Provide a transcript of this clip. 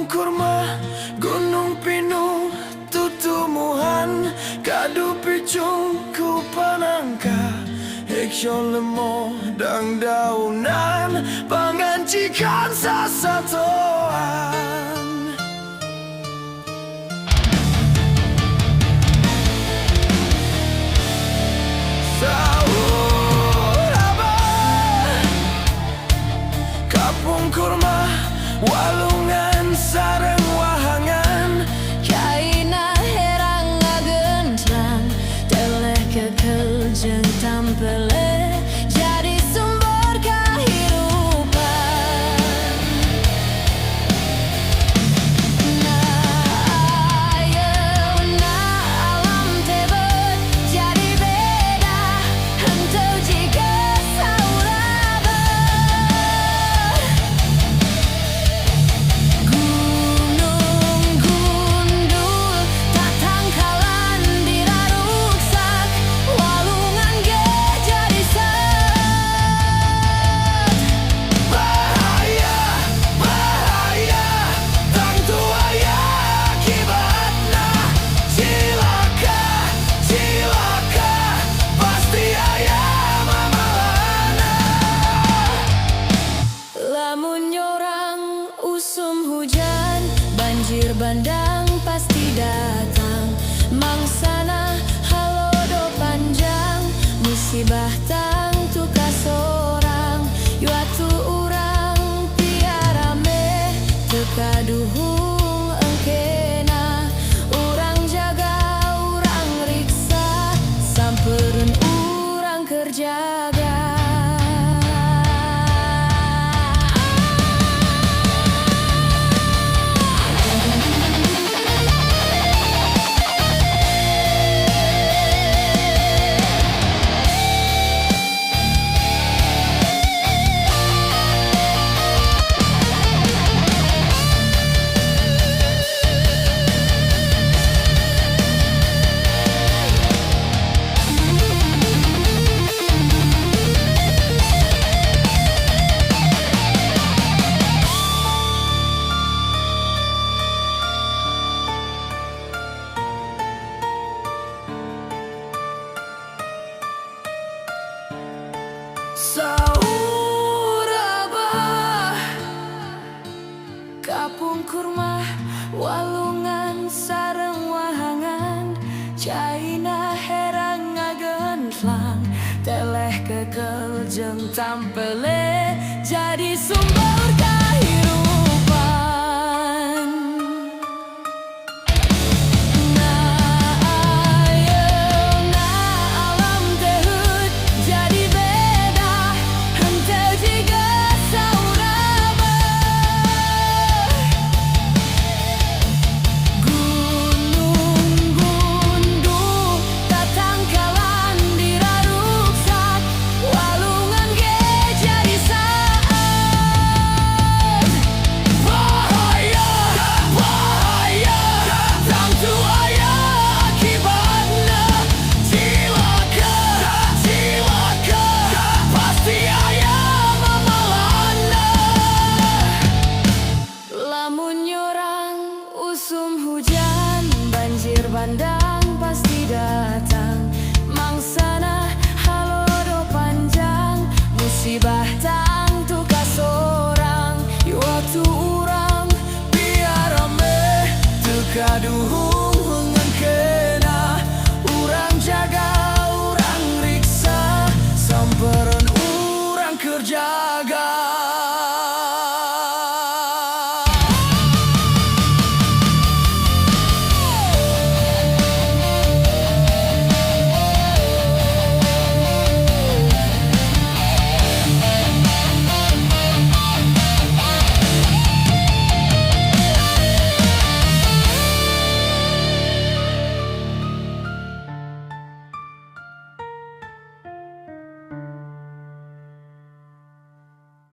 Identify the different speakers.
Speaker 1: Kapungkur mah Gunung pinuh tutumuhan, kadu picung ku panangka, hekyo lemo dangdaunan, pangancikan sasatoan. Saur abah, kapungkur mah walungan sareng wahangan.
Speaker 2: Caina herang ngagentlang, teleh kekel jeung tampele, jadi sumber kehidupan. Nah, ayeuna alam teh jadi beda, henteu jiga saur abah. Gunung gundul tatangkalan diraruksak, walungan ge jadi seut.
Speaker 1: Bahaya, bahaya, tangtu aya akibatna. Cilaka, cilaka, pasti aya mamalana.
Speaker 2: Lamun nyorang usum hujan, banjir bandang pasti datang. Mangsana halodo panjang, musibah tangtu kasorang. Waktu urang piarame teu kaduhung engkena. Urang jaga, urang riksa, sampereun urang keur jaga.
Speaker 1: Saur
Speaker 2: Abah, kapungkur mah walungan sareng wahangan, caina herang ngagentlang, teleh kekel jeung tampele, jadi sumber.